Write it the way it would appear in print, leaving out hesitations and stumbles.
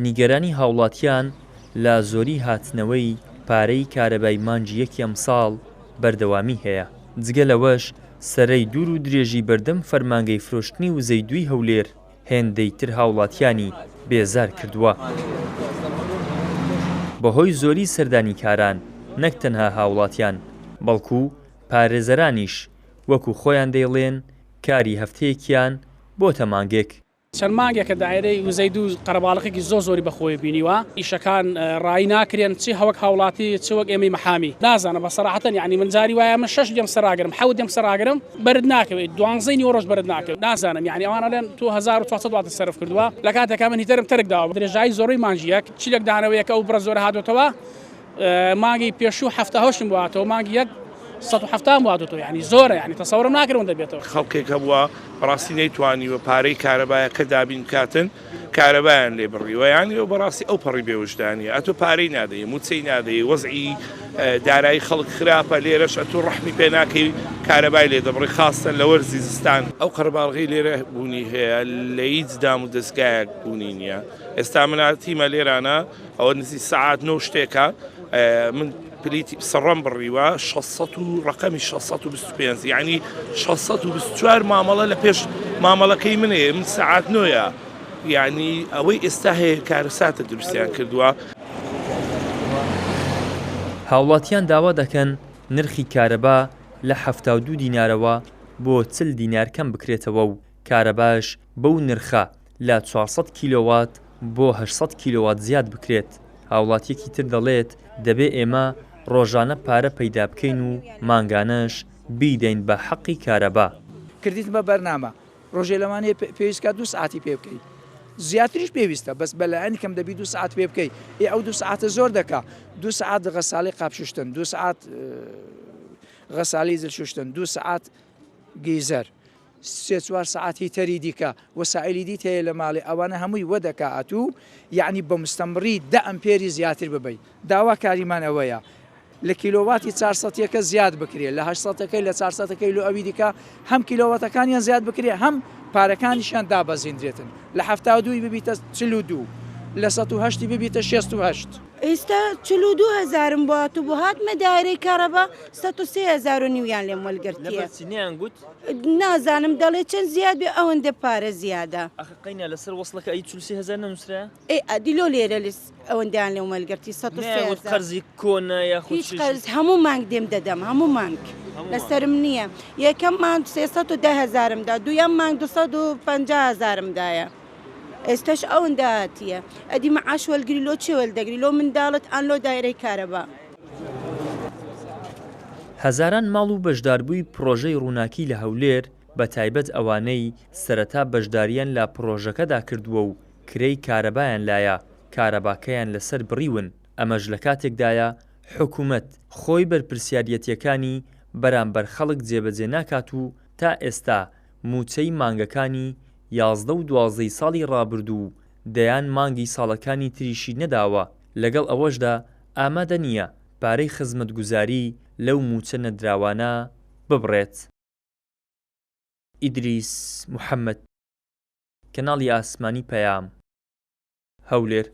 نیگەرانی هاوڵاتیان لە زۆری هاتنەوەی پارەی کارەبای مانگی یەکی ئەمساڵ بەردەوامی هەیە، جگە لەوەش سەرەی دوور و درێژی بەردەم فەرمانگەی فرۆشتنی وزەی دووی هەولێر هێندەی تر هاوڵاتیانی بێزار کردووە. بەهۆی زۆری سەردانیکاران نەک تەنها هاوڵاتیان بەڵکو پارێزەرانیش وەکو خۆیان دەیڵێن کاری هەفتەیەکیان بۆتە مانگێک. چەند مانگێکە دایرەی وزەی دوو قەرەباڵخێکی زۆر زۆری بەخۆی بینیوە، ئیشەکان ڕایی ناکرێن چ هەوەک هاوڵاتی چ وەک ئێمەی مەحامی نازانم بە سەراحەتەن یانی من جاری وایە من شەش دێم سەراگرم حەوت دێم سەراگرم بەرد ناکەوێت دوانزەی نیوەڕۆژ بەرد ناکەوێت نازانم یانی ئەوان ئەڵێن تۆ 1400 واتت سەرف کردووە لە کاتێکا من هیتەرم تەرک داوە درێژایی زۆربەی مانگی یەک چ لێکدانەوەیەکە ئەو بڕە زۆرە هاتۆتەوە مانگی پێشوو حەفتا هەشتم بۆ هاتەوە مانگی یەک 170 بۆ هاتۆتەوە یعنی زۆرە یعنی تەسەورم ناکرد ئەوەندە بێتەوە. خەڵکێک هەبووە بەڕاستی نەیتوانیوە پارەی کارەبایەکە دابین بکاتن کارەبایان لێ بڕیوە یانی ئەو بەڕاستی ئەو پەڕی بێوژدانیە ئەتۆ پارەی نادەی موچەی نادەی وەزعی دارایی خەڵک خراپە لێرەش ئەتۆ ڕەحمی پێ ناکەی کارەبای لێ دەبڕی خاستەن لە وەرزی زستان ئەو قەرەباڵغی لێرە بوونی هەیە لە هیچ دام و دەستگایەک بوونی نییە ئێستا من هاتیمە لێرانە ئەوە نزیک سەعات نۆ شتێکە من پلیتی سڕم بڕیوە 600 و ڕقەمی 625 یعنی 624 مامەڵە لە پێش مامەڵەکەی منێ من سەعات نۆیە یعنی ئەوەی ئێستا هەیە کارەساتە دروستیان کردووە. هاوڵاتیان داوا دەکەن نرخی کارەبا لە 72 دینارەوە بۆ 40 دینار کەم بکرێتەوە و کارەباش بەو نرخە لە 400 کیلۆوات بۆ 800 کیلۆوات زیاد بکرێت، هاوڵاتییەکی تر دەڵێت، دەبێ ئێمە ڕۆژانە پارە پەیدا بکەین و مانگانەش بیدەین بە حەقی کارەبا. کردیت بە بەرنامە ڕۆژێ لەوانەیە پێویست کات دوو سەعاتی پێ بکەی زیاتریش پێویستە بەس بەلایەنی کەم دەبی دوو سەعات پێ بکەی ئێ ئەو دوو سەعاتە زۆر دەکا دوو سەعات غەسالی قاپ شوشتن دوو سەعات غەسالی جل شوشتن دوو سەعات گیزەر سێ چوار سەعات هیتەری دیکە وەسائیلی دیت هەیە لە ماڵێ ئەوانە هەمووی وە دەکا ئەتوو یەعنی بە مستەمڕی دە ئەمپێری زیاتر ببەی داوا کاریمان ئەوەیە لە کیلۆواتی چار سەتیەکە زیاد بکرێ لە هەشت سەتەکەی لە چار سەتەکەی لۆ ئەوی دیکە هەم کیلۆواتەکانیان زیاد بکرێ هەم پارەکانیشیان دابەزیندرێتن لە 72 ببیتە 42 لە 108 ببیتە 68. ئێستا 42 هەزارم بۆ هاتبوو هاتمە دایرەی کارەبا 103 هەزار و نیویان لێم وەلگرتیە. لەبەر چی نەیان گوت؟ نازانم دەڵێ چەند زیاد بێ ئەوەندە پارە زیادە. ئەخە قەینا لەسەر وەسڵەکە ئەی 43 هەزار نەنووسرایە؟ ئەی ئەدی لۆ لێرە لس ئەوەندەیان لێم وەلگرتی 103 نەیان وت هەزار. قەرزی کۆنە یاخود هیچ چ قەرز هەموو مانگ دێم دەدەم هەموو مانگ هەموو مانگ. لەسەرم نییە یەکەم مانگ 310 هەزارم دا دوویەم مانگ 250 هەزارم دایە ئێستاش ئەوەندە هاتیە ئەدی مەعاش وەلگری لۆ چێ وەلدەگری لۆ منداڵت ئان لۆ دایرەی کارەبا. هەزاران ماڵ و بەشداربووی پڕۆژەی ڕووناکی لە هەولێر، بەتایبەت ئەوانەی سەرەتا بەشدارییان لە پڕۆژەکەدا کردووە و کرێی کارەبایان لایە، کارەباکەیان لەسەر بڕیون، ئەمەش لەکاتێکدایە حکومەت خۆی بەرپرسیاریەتییەکانی بەرامبەر خەڵک جێبەجێ ناکات و تا ئێستا مووچەی مانگەکانی 11 و دوازدەی ساڵی ڕابردوو و دەیان مانگی ساڵەکانی تریشی نەداوە، لەگەڵ ئەوەشدا ئامادە نییە پارەی خزمەتگوزاری لەو مووچە نەدراوانە ببڕێت. ئیدریس محەمەد، کەناڵی ئاسمانی پەیام، هەولێر.